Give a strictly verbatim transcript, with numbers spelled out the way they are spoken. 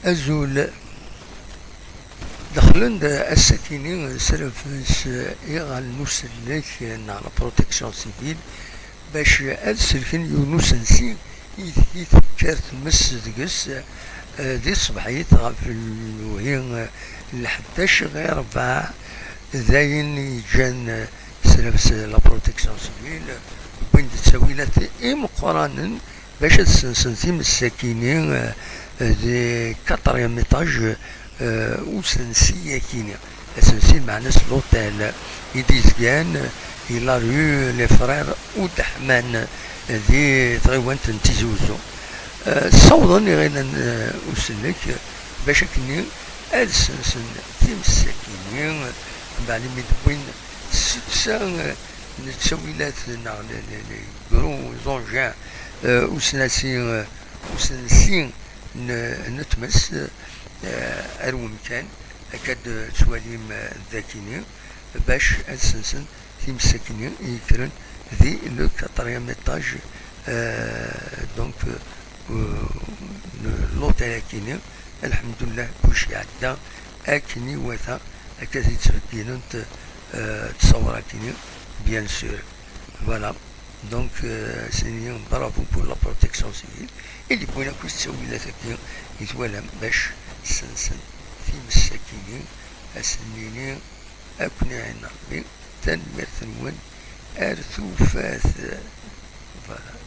Azul. Dexlen-d ass-akini s refs iɣallen n usellek neɣ la protection civile bac ad selken yiwen usensi ideg tekker tmes deg-s, eh, di tṣebḥit ɣef lewhi, eh, n lḥeddac ɣir ṛebɛa. D ayen yeǧǧan, eh, s refs la protection civile, wwin-d ttawilat imeqqranen bac ad sensen times-akini, eh, di quatrième étage, eh, usensi-akini. Asensi meɛna-s l'hôtel i d-izgan, eh, i la rue les Frères Udeḥman, eh, di tɣiwant n Tizi Uzzu. Eh, ssawḍen iɣilan, eh, usellek, eh, bac akkenni ad sensen times-akini, eh, mbeɛd mi d-wwin setta, eh, n ttawilat neɣ le, le, le gros engins, eh, usnasi, eh, usensi n, n tmes, eh, ar wemkan, akka d-tettwalim, eh, dakini, bac ad sensen times-akini i yekkren di le quatrième étage, eh, donc, eh, n l'hôtel-akini. Lḥemdullah, kullec iɛedda akken iwata, akka t-id-ttbegginent, eh, ttṣawra-kini, bien sûr. Voilà. Donc, euh, c'est un bravo pour la protection civile. I d-wwin akk ttawilat-agi i twalam bac sensen times-akini, ad sen-nini akk niɛin Rebbi, tanemmirt-nwen, ar tufat. Voilà.